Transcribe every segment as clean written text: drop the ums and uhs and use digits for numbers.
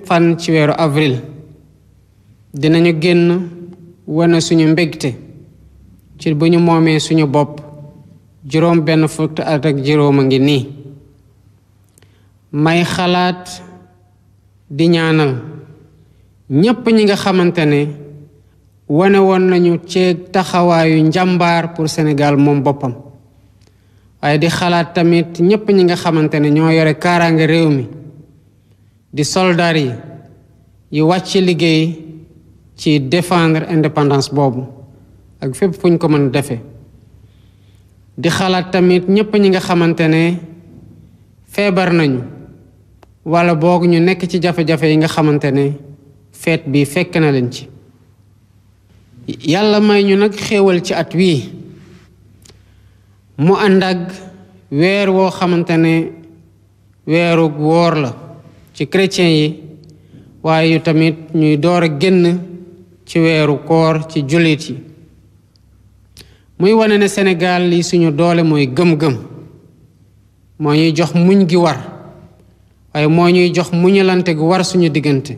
fan ci weeru avril dinañu génn wane suñu mbégte ci bu ñu moomee suñu bopp juróom benn fukki at ak juróom a ngi nii. may xalaat di ñaanal ñépp ñi nga xamante ne wane woon nañu ci taxawaayu njàmbaar pour Sénégal moom boppam, waaye di xalaat tamit ñépp ñi nga xamante ne ñoo yore kaaraange réew mi di soldaar yi wàcc liggéey ci défendre indépendance boobu ak fépp fu ñu ko mën a defee. di xalaat tamit ñépp ñi nga xamante ne feebar nañu wala boog ñu nekk ci jafe-jafe yi nga xamante ne feet bi fekk na leen ci. yàlla may ñu nag xéewal ci at wii mu ànd ak weer woo xamante ne weeru woor la ci chrétien yi, waaye yu tamit ñuy door a génn ci weeru koor ci jullit yi. muy wane ne Sénégal li suñu doole mooy gëm-gëm, moo ñuy jox muñ gi war, waaye moo ñuy jox muñalante gu war suñu diggante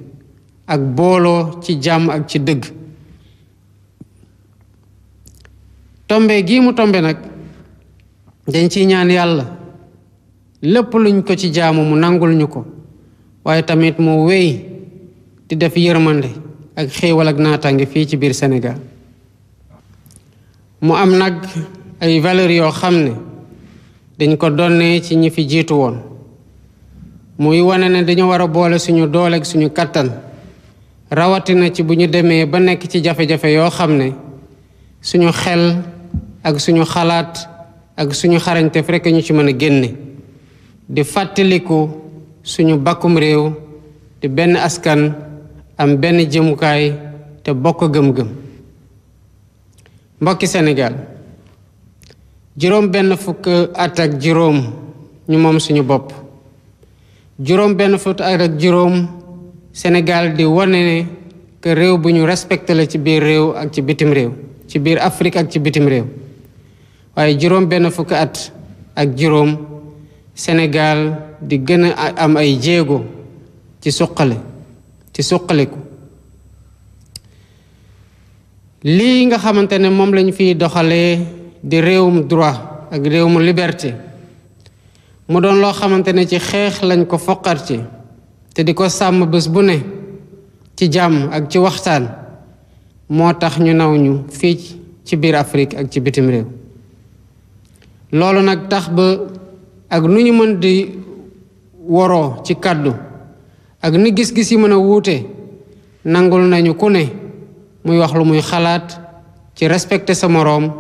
ak booloo ci jàmm ak ci dëgg. tombe gii mu tombe nag dañ ciy ñaan yàlla lépp luñ ko ci jaamu mu nangul ñu ko, waaye tamit mu wéy di def yërmande ak xéewal ak naataange fii ci biir Sénégal. mu am nag ay valeurs yoo xam ne dañ ko donnee ci ñi fi jiitu woon, muy wane ne dañu war a boole suñu doole ak suñu kattan, rawatina ci bu ñu demee ba nekk ci jafe-jafe yoo xam ne suñu xel ak suñu xalaat ak suñu xarañteef rekk ñu ci mën a génne, di fàttaliku suñu bakkum réew di benn askan am benn jëmukaay te bokk gëm-gëm. mbokki Sénégal, juróom benn fukk at ak juróom ñu moom suñu bopp, juróom benn fukk at ak juróom Sénégal di wane ne que réew bu ñu respecté la ci biir réew ak ci bitim réew, ci biir Afrique ak ci bitim réew. waaye juróom benn fukk at ak juróom Sénégal di gën a am ay jéego ci suqaliku. lii nga xamante ne moom lañu fiy doxalee di réewum droit ak réewum liberté mu doon loo xamante ne ci xeex lañ ko foqarti te di ko sàmm bés bu ne ci jàmm ak ci waxtaan, moo tax ñu naw ñu fii ci biir Afrique ak ci bitim réew. loolu nag tax ba ak nu ñu mën di woroo ci kàddu ak ni gis-gis yi mën a wuute, nangul nañu ku ne muy wax lu muy xalaat ci respecter sa moroom,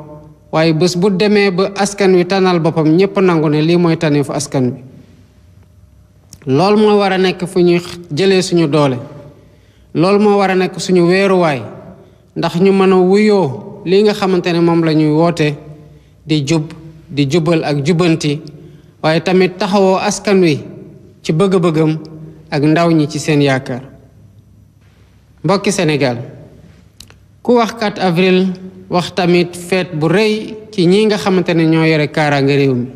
waaye bés bu demee ba askan wi tànnal boppam ñépp nangu ne lii mooy tànneefu askan wi. loolu moo war a nekk fu ñuy jëlee suñu doole, loolu moo war a nekk suñu weeruwaay, ndax ñu mën a wuyoo lii nga xamante ne moom la ñuy woote di jub di jubal ak jubanti, waaye tamit taxawoo askan wi ci bëgg-bëggam ak ndaw ñi ci seen yaakaar. mbokki Sénégal, ku wax 4 avril wax tamit feet bu rëy ci ñi nga xamante ne ñoo yore kaaraange réew mi.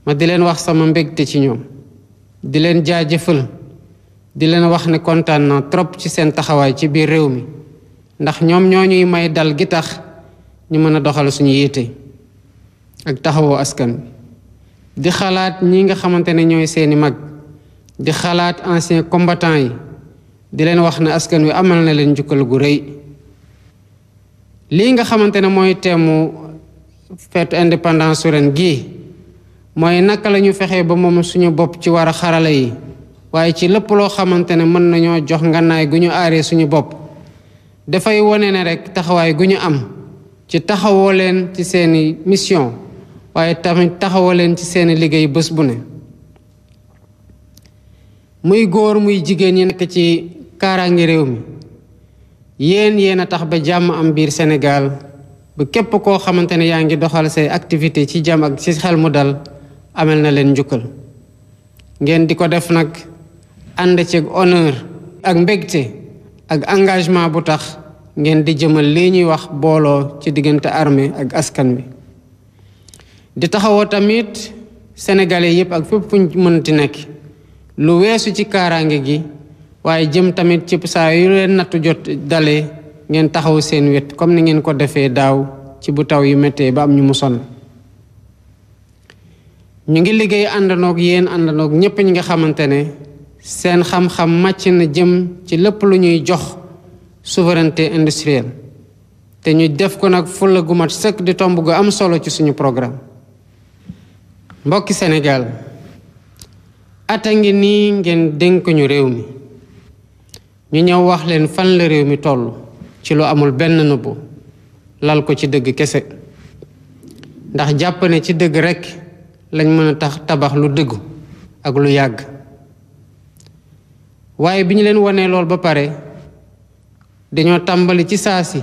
ma di leen wax sama mbégte ci ñoom, di leen jaajëfal, di leen wax ne kontaan na trop ci seen taxawaay ci biir réew mi, ndax ñoom ñoo ñuy may dal gi tax ñu mën a doxal suñu yitte ak taxawoo askan bi. di xalaat ñi nga xamante ne ñooy seeni mag, di xalaat anciens combattants yi, di leen wax ne askan wi amal na leen njukkal gu rëy. lii nga xamante ne mooy teemu feetu indépendance su ren gii mooy naka la ñu fexee ba moom suñu bopp ci war a xarala yi, waaye ci lépp loo xamante ne mën nañoo jox ngànnaay gu ñu aaree suñu bopp. dafay wone ne rekk taxawaay gu ñu am ci taxawoo leen ci seeni mission, waaye tamit taxawoo leen ci seeni liggéey bés bu ne. muy góor muy jigéen ñi nekk ci kaaraange réew mi, yéen a tax ba jàmm am biir Sénégal, ba képp koo xamante ne yaa ngi doxal say activité ci jàmm ak ci xel mu dal amel na leen njukkal. ngeen di ko def nag ànd ci honneur ak mbégte ak engagement bu tax ngeen di jëmal lii ñuy wax booloo ci diggante armée ak askan wi. di taxawoo tamit sénégalais yépp ak fépp fuñ mënti nekk lu weesu ci kaaraange gi waaye jëm tamit ci saa yu leen nattu jot dalee ngeen taxaw seen wet comme ni ngeen ko defee daaw ci bu taw yu méttee ba am ñu mu sonn. ñu ngi liggéey àndanoog yéen àndanoog ñépp ñi nga xamante ne seen xam-xam màcc na jëm ci lépp lu ñuy jox souveraineté industrielle te ñu def ko nag fulla gu mat sëkk di tomb gu am solo ci suñu programme. mbokki Sénégal ata ngi nii ngeen dénk ñu réew mi ñu ñëw wax leen fan la réew mi toll ci lu amul benn nëbbu lal ko ci dëgg kese ndax jàpp ne ci dëgg rekk lañ mën a tabax lu dëggu ak lu yàgg. waaye bi ñu leen wonee lool ba pare dañoo tàmbali ci saa si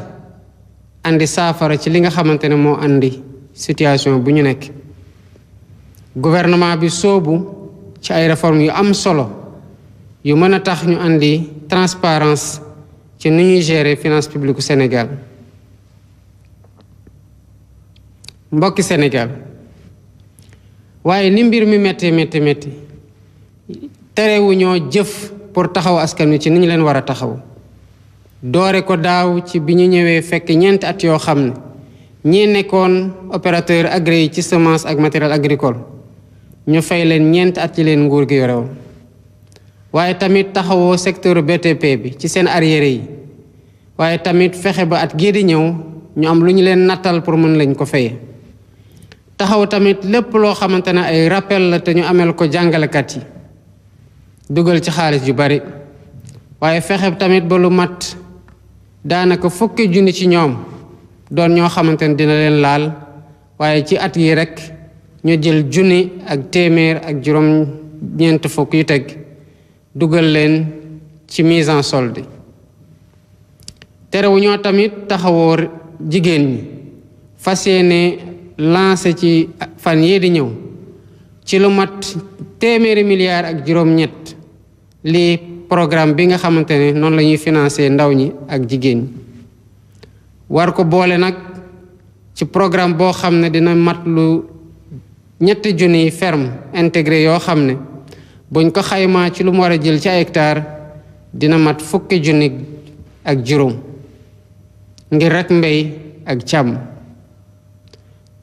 andi saafara ci li nga xamante ne moo andi situation bu ñu nekk. gouvernement bi soobu ci ay réformes yu am solo yu mën a tax ñu andi transparence ci ni ñuy gérer finance publique Sénégal. mbokki Sénégal waaye ni mbir mi métti terewu ñoo jëf pour taxaw askan wi ci ni ñu leen war a taxaw doore ko daaw ci bi ñu ñëwee fekk ñeenti at yoo xam ne ñi nekkoon opérateur agréé ci semence ak matériel agricole ñu fay leen ñeenti at ci leen nguur gi yore woon waaye tamit taxawoo secteur BTP bi ci seen arriéré yi waaye tamit fexe ba at gii di ñëw ñu am lu ñu leen nattal pour mën lañ ko fayee taxaw tamit lépp loo xamante ne ay rappel la te ñu amel ko jàngalekat yi dugal ci xaalis yu bari waaye fexe tamit ba lu mat daanaka fukki junni ci ñoom doon ñoo xamante ne dina leen laal waaye ci at yi rekk ñu jël junni ak téeméer ak juróom ñeent fukk yu teg dugal leen ci mise en solde. terewu ñoo tamit taxawoo jigéen ñi fas yéene lancé ci fan yii di ñëw ci lu mat téeméeri milliards ak juróom-ñett lii programme bi nga xamante ne noonu la ñuy financer ndaw ñi ak jigéen ñi war ko boole nag ci programme boo xam ne dina mat lu ñetti junniy ferme intégré yoo xam ne buñ ko xaymaa ci lu mu war a jël ci ay hectare dina mat fukki junni ak juróom ngir rek mbéy ak càmm.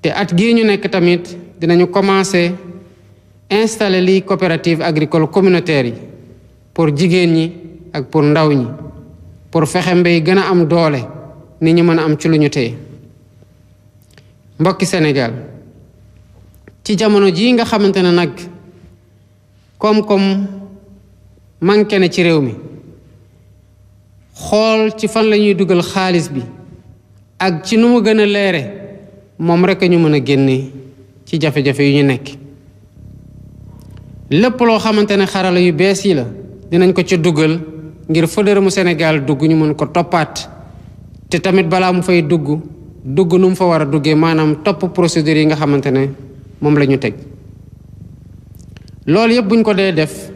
te at gii ñu nekk tamit dinañu commencer installer lii coopérative agricole communautaire yi pour jigéen ñi ak pour ndaw ñi pour fexe mbéy gën a am doole nit ñi mën a am ci lu ñu téye. mbokki Sénégal ci jamono jii nga xamante ne nag koom-koom manqué na ci réew mi xool ci fan la ñuy dugal xaalis bi ak ci nu mu gën a leere moom rekk ñu mën a génne ci jafe-jafe yu ñu nekk. lépp loo xamante ne xarala yu bees yi la dinañ ko ci dugal ngir fa dërëmu Sénégal dugg ñu mën ko toppaat te tamit balaa mu fay dugg nu mu fa war a duggee maanaam topp procédure yi nga xamante ne moom la ñu teg. loolu yëpp buñ ko dee def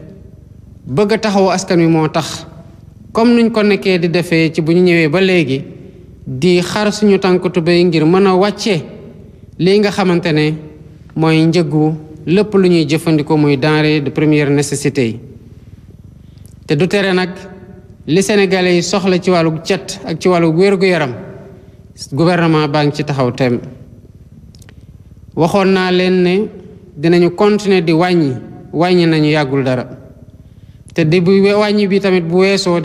bëgg a taxawu askan wi moo tax comme nuñ ko nekkee di defee ci bu ñu ñëwee ba léegi di xar suñu tànk tubéy ngir mën a wàcce lii nga xamante ne mooy njëgu lépp lu ñuy jëfandikoo muy denrée de première nécessité yi. te du tere nag li Sénégalais yi soxla ci wàllu cet ak ci wàllu wér-gu-yaram gouvernement baa ngi ci taxaw tem. waxoon naa leen ne dinañu continuer di wàññi nañu yàggul dara te di bu wàññi bi tamit bu weesoo